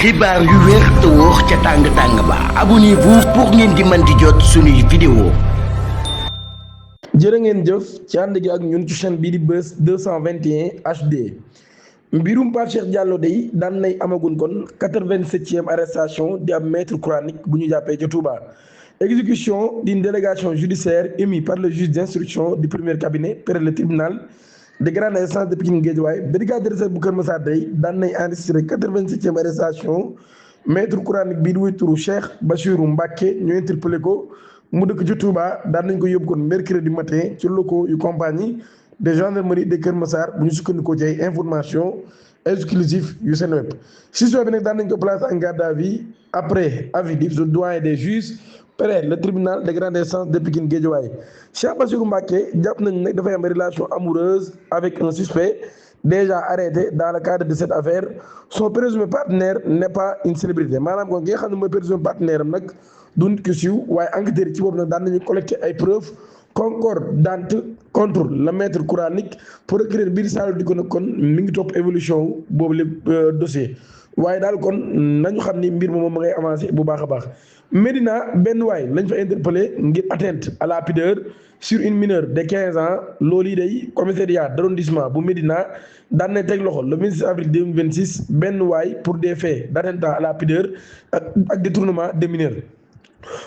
xibaar yu wér te wóor ca tàng-tàng ba abonnez-vous pour ngeen di mën di jot suñuy vidéo. jërë ngeen jëf ci ànd gi ak ñun ci chaîne bii di Buzz 221 HD mbirum Pape Cheikh Diallo day daan nay amagun kon 87e arrestation di am maître coranique bu ñu jàppee ca Touba. Exécution d'une délégation judiciaire émise par le juge d'instruction du premier cabinet près le tribunal de grande instance de Pikine Guédiawaye brigade de recherche bu Kër Massar day daan nay enregistré 87e arrestation maître coranique bii di wuy turu Cheikh Bachirou Mbacké ñu interpellé ko mu dëkk ci Touba daan nañ ko yóbbu kon mercredi matin ci locaux yu compagnie de gendarmerie de Kër Massar bu ñu sukkandikoo ci ay information exclusive yu Seneweb situation bi nag daan nañ ko placé en garde à vue après avis du doyen des juges près le tribunal de grande instance de Pikine Guédiawaye. Cheikh Bassirou Mbacké jàpp nañ nag dafay am relation amoureuse avec un suspect déjà arrêté dans le cadre de cette affaire. Son présumé partenaire n'est pas une célébrité maanaam kon ki nga xam ne mooy présumé partenaire am nag du nit ku siiw waaye enquêteurs yi ci boobu nag daan nañu collecté ay preuves concordantes contre le maître coranique procureur biir Saalum di ko nag kon mi ngi topp évolution boobu lépp dossier waaye daal kon nañu xam ni mbir moom ma ngay avancé bu baax a baax. Médina benn waay lañ fa interpellé ngir atteinte à la pudeur sur une mineure de 15 ans loolu yi day commissariat d'arrondissement bu Médina daan na teg loxo le 26 avril 2026 benn waay pour des faits d'attentat à la pudeur ak détournement de mineurs.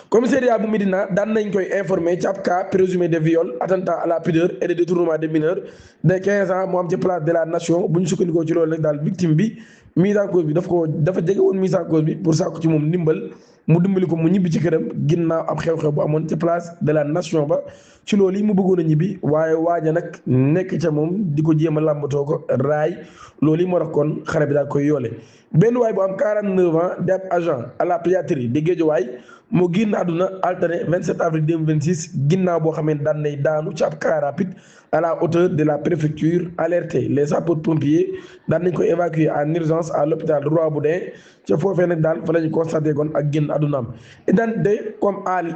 Commissariat bu Médina daan nañ koy informé ci ab cas présumé de viol attentat à la pudeur et de détournement de mineurs de 15 ans mu am ci place de la nation bu ñu sukkandikoo ci loolu nag daal victime bi mise en cause bi dafa jege woon mise en cause bi pour sàkku ci moom ndimbal mu dimbali ko mu ñibbi ci këram ginnaaw ab xew-xew bu amoon ci place de la nation ba ci loolu yi mu bëggoon a ñibbi waaye waaja nag nekk ca moom di ko jéem a làmbatoo ko raay loolu yi moo tax kon xale bi daal koy yoole benn waay bu am 49 ans di ab agent à la pédiatrie de Guédiawaye moo génn àdduna alterné 27 avril 2026 ginnaaw boo xamee daan nay daanu ci ab car rapide à la hauteur de la préfecture alerté les sapeurs-pompiers daan nañ ko évacuer en urgence à l'hôpital Roi Baudouin ca foofee nag daal fa la ñu constaté kon ak génn àddunaam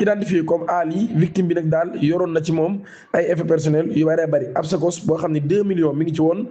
identifié comme Ali victime bi nag daal yoroon na ci moom ay effets personnels yu bëree bëri ab sakos boo xam ne 2 millions mi ngi ci woon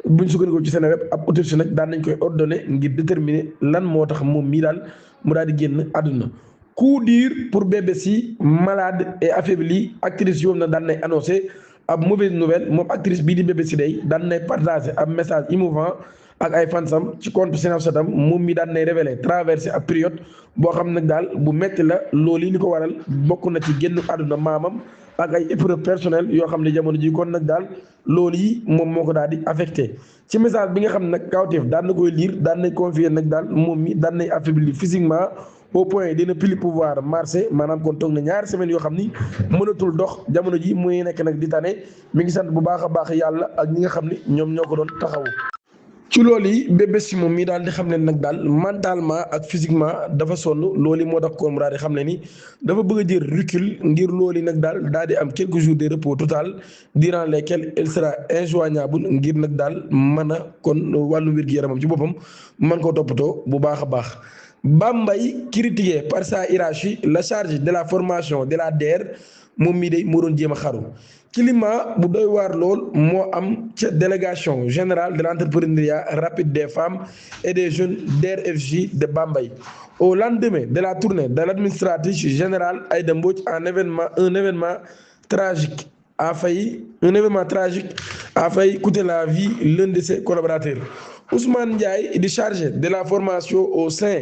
buñ sukkandikoo ci Seneweb ab autopsie nag daan nañ koy ordonné ngir déterminer lan moo tax moom mii daal mu daal di génn àdduna. Coup dur pour BBC malade et affaibli actrice yoom na daan nay annoncé ab mauvaise nouvelle moom actrice bii di BBC day daan nay partagé ab message émouvant ak ay fansam ci compte Snapchat am moom mi daan nay révélé traversé ab période boo xam nag daal bu metti la loolu yi li ko waral bokk na ci génn àdduna maamam ak ay épreuve personnelle yoo xam ne jamono ji kon nag daal loolu yi moom moo ko daal di affecté ci message bi nga xam ne nag kawteef daan na koy lire daan nay confier nag daal moom mi daan nay affaibli physiquement au point dina plus pouvoir marcher maanaam kon toog na ñaari semaines yoo xam ni mënatul dox jamono ji muy nekk nag di tane mi ngi sant bu baax a baax yàlla ak ñi nga xam ni ñoom ñoo ko doon taxawu. ci loolu yi BBC moom mii daal di xam ne nag daal mentalement ak physiquement dafa sonn loolu yi moo tax kon mu daal di xam ne ni dafa bëgg a jël recul ngir loolu yi nag daal di am quelques jours de repos total durant lesquels elle sera injoignable ngir nag daal mën a kon wàllu wér-gu-yaramam ci boppam mën koo toppatoo bu baax a baax. Bambey critiqué par sa hiérarchie la charge de la formation de la DER moom mii day moo doon jéem a xaru climat bu doy waar lool moo am ca délégation générale de l'entrepreneuriat rapide des femmes et des jeunes DER/FJ de Bambey au lendemain de la tournée de l'administratrice générale Aïda Mbodj un événement tragique a failli coûter la vie l'un de ses collaborateurs. Ousmane Ndiaye di chargé de la formation au sein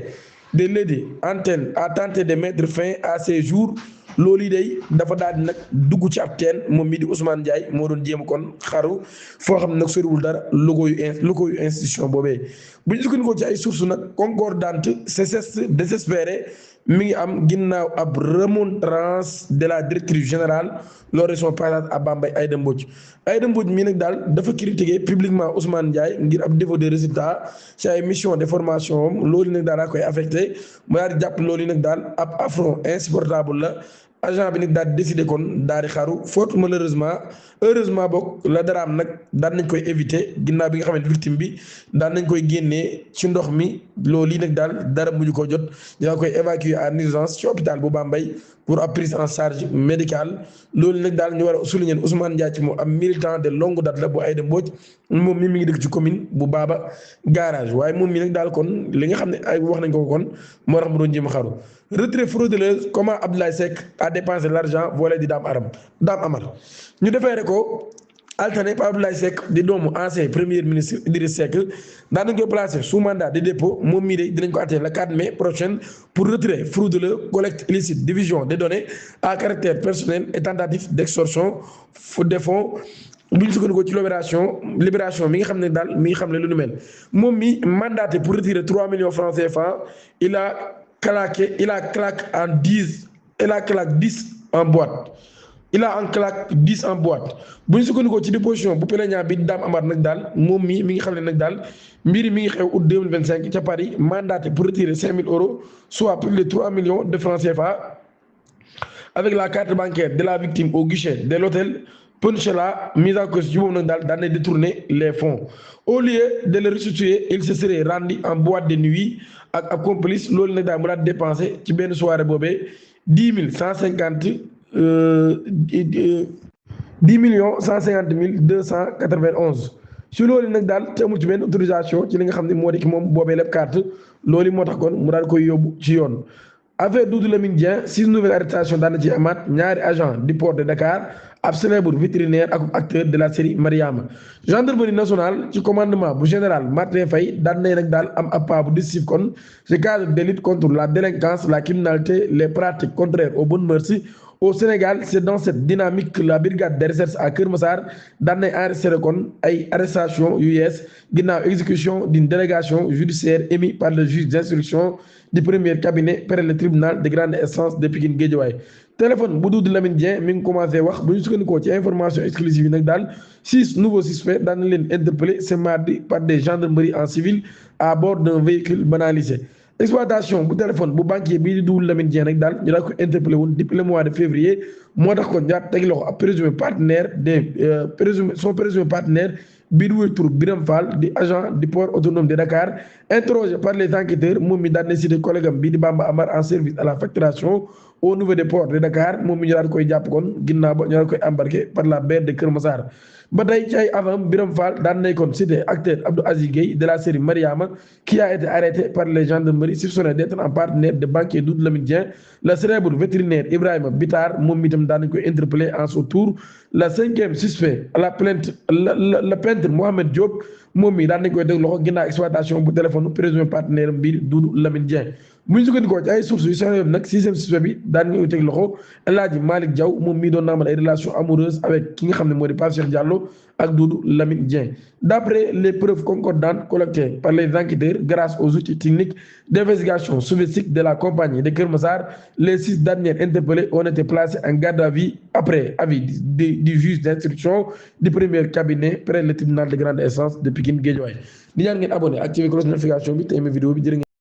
de l'EDE antenne a tenté de mettre fin à ses jours loolu yi day dafa daal di nag dugg ci ab teen moom mii di Ousmane Ndiaye moo doon jéem kon xaru foo xam nag soriwul dara logo yu institution boobee bu ñu sukkandikoo ci ay sources nag concordante c'est désespéré mi ngi am ginnaaw ab remontrance de la directrice générale lors de son passage à Bambey Aïda Mbodj mii nag daal dafa critiquer publiquement Ousmane Ndiaye ngir ab défaut de résultat ci ay mission de formation am loolu nag daal daa koy affecté mu daal di jàpp loolu nag daal ab affront insupportable la agent bi nag daal di décidé kon daal di xaru faute heureusement boog la dara am nag daan nañ koy éviter ginnaaw bi nga xamante victime bi daan nañ koy génnee ci ndox mi loolu yi nag daal dara mujj ko jot dina koy évacuer en urgence ci hôpital bu Bambey pour ab prise en charge médicale loolu nag daal ñu war a souligner Ousmane Ndiaye ci moom am militant de longue date la bu Aïda Mbodj moom mi ngi dëkk ci commune bu Baba Garage waaye moom mi nag daal kon li nga xam ne ay wax nañ ko kon moo tax mu doon jéem a xaru retrait frauduleuse comment Abdoulaye Seck a dépensé l'argent volé di Dame Amar ñu defeere ko alterné par Abdoulaye Seck di doomu ancien premier ministre Idriss Seck daan nañ koy placé sous mandat de dépôt moom mii de dinañ ko àttee le 4 mai prochain pour retrait frauduleux collecte illicite division des données à caractère personnel et tentative d'extorsion de fonds bu ñu sukkandikoo ci libération mi nga xam ne daal mi nga xam ne lu nu mel moom mi mandaté pour retirer 3 millions francs CFA il a claqué en 10 en boîte. Il a en claque 10 en boîte bu ñu sukkandikoo ci déposition bu plaignant bi Dame Amar nag daal moom mi ngi xam ne nag daal mbiri mi ngi xew août 2025 ca Paris mandaté pour retirer 5 000 €, soit plus de 3 millions de francs CFA avec la carte bancaire de la victime au guichet de l'hôtel Punchela mise en cause ci boobu nag daal daan na détourner les fonds au lieu de le restituer il se serait rendu en boîte de nuit ak complice loolu nag daal mu daal dépensé ci benn soirée boobee 10 150 291 si loolu nag daal te amul ci benn autorisation ci li nga xam ne moo di ki moom boobee lépp carte loolu moo tax kon mu daal koy yóbbu ci yoon. affaire Doudou Lamine Dieng 6 nouvelles arrestations daan na ci amaat ñaari agent du port de Dakar ab célèbre vétérinaire ak acteur de la série Mariama gendarmerie nationale ci commandement bu général Martin Faye daan nay nag daal am ab pas bu décisif kon ci cadre de lutte contre la délinquance la criminalité les pratiques contraires aux bonnes mœurs au Sénégal c'est dans cette dynamique que la brigade de recherche à Keur Massar daan nay enregistré kon ay arrestation yu yees ginnaaw exécution d'une délégation judiciaire émise par le juge d'instruction du premier cabinet près le tribunal de grande instance de Pikine Guédiawaye téléphone bu Doudou Lamine Dieng mi ngi commencé wax bu ñu sukkandikoo ci information exclusive yi nag daal 6 nouveaux suspects daan na leen interpellé ce mardi par des gendarmeries en civil à bord d'un véhicule banalisé exploitation bu téléphone bu banquier bii di Doudou Lamine Dieng nag daal ñu daal ko interpellé woon depuis le mois de février moo tax kon ñaar teg loxo ab présumé partenaire son présumé partenaire bii di wuy tur Biram Fall di agent du port autonome de Dakar interrogé par les enquêteurs moom mi daan na cité collègue am bii di Bamba Amar en service à la facturation au niveau des ports de Dakar moom mi ñu daal koy jàpp kon ginnaaw ba ñu daal koy embarqué par la baie de Keur Massar ba tey ci ay avant Biram Fall daan nay kon cité acteur Abdou Aziz Gueye de la série Mariama qui a été arrêté par les gendarmeries soupçonné d'être un partenaire de banquier Doudou Lamine Dieng le célèbre vétérinaire Ibrahima Bitar moom mi itam daan nañ koy interpellé en son tour le 5e suspect à la plainte le peintre Mohamed Diop moom mi daan nañ koy teg loxo ginnaaw exploitation bu téléphone présumé partenaire am bii Doudou Lamine Dieng bu ñu sukkandikoo ci ay sources yu soxla nag 6e suspect bi daan nañu teg loxo El Hadji Malick Diaw moom mii doon amal ay relations amoureuses avec ki nga xam ne moo di Pape Cheikh Diallo ak Doudou Lamine Dieng d'après les preuves concordantes collectées par les enquêteurs grâce aux outils techniques d'investigation soviétiques de la compagnie de Keur Massar les 6 derniers interpellés ont été placés en garde à vue après avis du juge d'instruction du premier cabinet près le tribunal de grande instance de Pikine Guédiawaye di ñaan ngeen abonné activer cloche notification bi te aimé vidéo bi jërë ngeen